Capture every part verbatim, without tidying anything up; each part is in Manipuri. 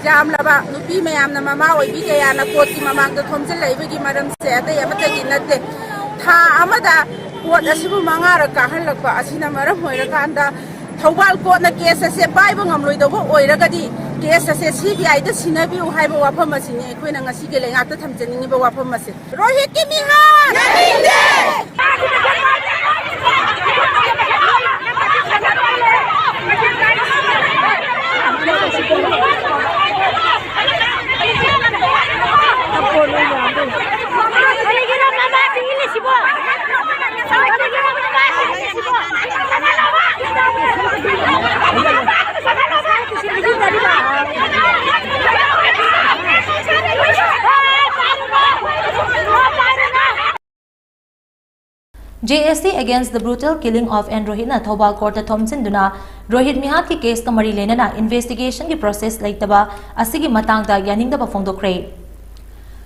ꯌꯥꯝꯂꯕ ꯅꯨꯄꯤ ꯃꯌꯥꯝꯅ, ꯃꯃꯥ ꯑꯣꯏꯕꯤ ꯀꯌꯥꯅ ꯀꯣꯔꯠꯀꯤ ꯃꯃꯥꯡꯗ ꯊꯣꯝꯖꯤꯜꯂꯛꯏꯕꯒꯤ ꯃꯔꯝꯁꯦ ꯑꯇꯩ ꯑꯃꯠꯇꯒꯤ ꯅꯠꯇꯦ꯫ ꯊꯥ ꯑꯃꯗ ꯀꯣꯔꯠ ꯑꯁꯤꯕꯨ ꯃꯉꯥꯔꯛ ꯀꯥꯍꯜꯂꯛꯄ ꯑꯁꯤꯅ ꯃꯔꯝ ꯑꯣꯏꯔꯀꯥꯟꯗ, ꯊꯧꯕꯥꯜ ꯀꯣꯔꯠꯅ ꯀꯦꯁ ꯑꯁꯦ ꯄꯥꯏꯕ ꯉꯝꯂꯣꯏꯗꯧꯕ ꯑꯣꯏꯔꯒꯗꯤ, ꯀꯦꯁ ꯑꯁꯦ ꯁꯤ ꯕꯤ ꯑꯥꯏꯗ ꯁꯤꯟꯅꯕꯤꯌꯨ ꯍꯥꯏꯕ ꯋꯥꯐꯝ ꯑꯁꯤꯅꯤ ꯑꯩꯈꯣꯏꯅ ꯉꯁꯤꯒꯤ ꯂꯩꯉꯥꯛꯇ ꯊꯝꯖꯅꯤꯡꯉꯤꯕ ꯋꯥꯐꯝ ꯑꯁꯦ꯫ ꯔꯣꯍꯤꯠꯀꯤ ꯃꯤꯍꯥꯠ! J S C Against the Brutal Killing of N Rohitꯅ Thoubal ꯀꯣꯔꯠꯇ ꯊꯣꯝꯖꯤꯟꯗꯨꯅ Rohit ꯃꯤꯍꯥꯠꯀꯤ ꯀꯦꯁꯀ ꯃꯔꯤ ꯂꯩꯅꯅ ꯏꯟꯚꯦꯁꯇꯤꯒꯦꯁꯟꯒꯤ ꯄ꯭ꯔꯣꯁꯦꯁ ꯂꯩꯇꯕ ꯑꯁꯤꯒꯤ ꯃꯇꯥꯡꯗ ꯌꯥꯅꯤꯡꯗꯕ ꯐꯣꯡꯗꯣꯛꯈ꯭ꯔꯦ꯫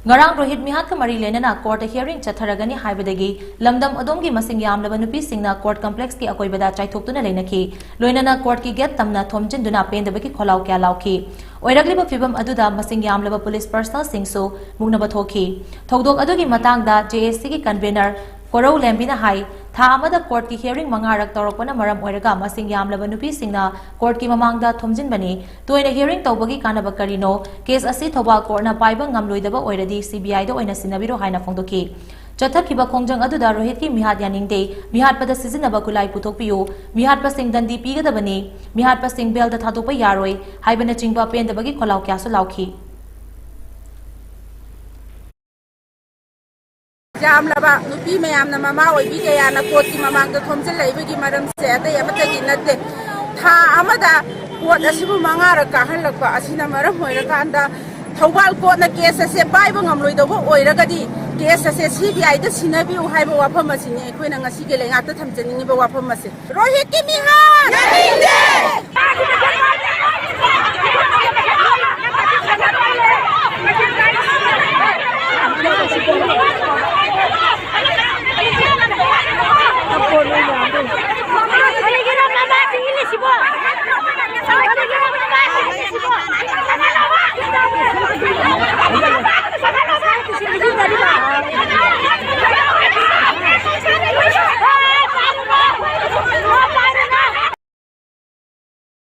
ꯉꯔꯥꯡ ꯔꯣꯍꯤꯠ ꯃꯤꯍꯥꯠꯀ ꯃꯔꯤ ꯂꯩꯅꯅ ꯀꯣꯔꯠꯇ ꯍꯤꯌꯔꯤꯡ ꯆꯠꯊꯔꯒꯅꯤ ꯍꯥꯏꯕꯗꯒꯤ ꯂꯝꯗꯝ ꯑꯗꯣꯝꯒꯤ ꯃꯁꯤꯡ ꯌꯥꯝꯂꯕ ꯅꯨꯄꯤꯁꯤꯡꯅ ꯀꯣꯔꯠ ꯀꯝꯄ꯭ꯂꯦꯛꯁꯀꯤ ꯑꯀꯣꯏꯕꯗ ꯆꯥꯏꯊꯣꯛꯇꯨꯅ ꯂꯩꯅꯈꯤ꯫ ꯂꯣꯏꯅꯅ ꯀꯣꯔꯠꯀꯤ ꯒꯦꯠ ꯇꯝꯅ ꯊꯣꯝꯖꯤꯟꯗꯨꯅ ꯄꯦꯟꯗꯕꯒꯤ ꯈꯣꯜꯂꯥꯎ ꯀꯌꯥ ꯂꯥꯎꯈꯤ꯫ ꯑꯣꯏꯔꯛꯂꯤꯕ ꯐꯤꯚꯝ ꯑꯗꯨꯗ ꯃꯁꯤꯡ ꯌꯥꯝꯂꯕ ꯄꯨꯂꯤꯁ ꯄꯔꯁꯅꯦꯜꯁꯤꯡꯁꯨ ꯃꯨꯛꯅꯕ ꯊꯣꯛꯈꯤ꯫ ꯊꯧꯗꯣꯛ ꯑꯗꯨꯒꯤ ꯃꯇꯥꯡꯗ J S Cꯒꯤ ꯀꯟꯚꯦꯅꯔ ꯀꯣꯔꯧ ꯂꯦꯝꯕꯤꯅ ꯍꯥꯏ, ꯊꯥ ꯑꯃꯗ ꯀꯣꯔꯠꯀꯤ ꯍꯤꯌꯔꯤꯡ ꯃꯉꯥꯔꯛ ꯇꯧꯔꯛꯄꯅ ꯃꯔꯝ ꯑꯣꯏꯔꯒ ꯃꯁꯤꯡ ꯌꯥꯝꯂꯕ ꯅꯨꯄꯤꯁꯤꯡꯅ ꯀꯣꯔꯠꯀꯤ ꯃꯃꯥꯡꯗ ꯊꯣꯝꯖꯤꯟꯕꯅꯤ꯫ ꯇꯣꯏꯅ ꯍꯤꯌꯔꯤꯡ ꯇꯧꯕꯒꯤ ꯀꯥꯟꯅꯕ ꯀꯔꯤꯅꯣ? ꯀꯦꯁ ꯑꯁꯤ ꯊꯧꯕꯥꯜ ꯀꯣꯔꯠꯅ ꯄꯥꯏꯕ ꯉꯝꯂꯣꯏꯗꯕ ꯑꯣꯏꯔꯗꯤ C B Iꯗ ꯑꯣꯏꯅ ꯁꯤꯟꯅꯕꯤꯔꯣ ꯍꯥꯏꯅ ꯐꯣꯡꯗꯣꯛꯈꯤ꯫ ꯆꯠꯊꯈꯤꯕ ꯈꯣꯡꯖꯪ ꯑꯗꯨꯗ ꯔꯣꯍꯤꯠꯀꯤ ꯃꯤꯍꯥꯠ ꯌꯥꯅꯤꯡꯗꯦ, ꯃꯤꯍꯥꯠꯄꯗ ꯁꯤꯖꯤꯟꯅꯕ ꯈꯨꯠꯂꯥꯏ ꯄꯨꯊꯣꯛꯄꯤꯌꯨ, ꯃꯤꯍꯥꯠꯄꯁꯤꯡ ꯗꯟꯗꯤ ꯄꯤꯒꯗꯕꯅꯤ, ꯃꯤꯍꯥꯠꯄꯁꯤꯡ ꯕꯦꯜꯗ ꯊꯥꯗꯣꯛꯄ ꯌꯥꯔꯣꯏ ꯍꯥꯏꯕꯅꯆꯤꯡꯕ ꯄꯦꯟꯗꯕꯒꯤ ꯈꯣꯜꯂꯥꯎ ꯀꯌꯥꯁꯨ ꯂꯥꯎꯈꯤ꯫ ꯌꯥꯝꯂꯕ ꯅꯨꯄꯤ ꯃꯌꯥꯝꯅ, ꯃꯃꯥ ꯑꯣꯏꯕꯤ ꯀꯌꯥꯅ ꯀꯣꯔꯠꯀꯤ ꯃꯃꯥꯡꯗ ꯊꯣꯝꯖꯤꯜꯂꯛꯏꯕꯒꯤ ꯃꯔꯝꯁꯦ ꯑꯇꯩ ꯑꯃꯠꯇꯒꯤ ꯅꯠꯇꯦ꯫ ꯊꯥ ꯑꯃꯗ ꯀꯣꯔꯠ ꯑꯁꯤꯕꯨ ꯃꯉꯥꯔꯛ ꯀꯥꯍꯜꯂꯛꯄ ꯑꯁꯤꯅ ꯃꯔꯝ ꯑꯣꯏꯔꯀꯥꯟꯗ, ꯊꯧꯕꯥꯜ ꯀꯣꯔꯠꯅ ꯀꯦꯁ ꯑꯁꯦ ꯄꯥꯏꯕ ꯉꯝꯂꯣꯏꯗꯧꯕ ꯑꯣꯏꯔꯒꯗꯤ, ꯀꯦꯁ ꯑꯁꯦ C B Iꯗ ꯁꯤꯟꯅꯕꯤꯌꯨ ꯍꯥꯏꯕ ꯋꯥꯐꯝ ꯑꯁꯤꯅꯤ ꯑꯩꯈꯣꯏꯅ ꯉꯁꯤꯒꯤ ꯂꯩꯉꯥꯛꯇ ꯊꯝꯖꯅꯤꯡꯉꯤꯕ ꯋꯥꯐꯝ ꯑꯁꯦ꯫ ꯔꯣꯍꯤꯠꯀꯤ ꯃꯤꯍꯥꯠ! ꯌꯥꯅꯤꯡꯗꯦ!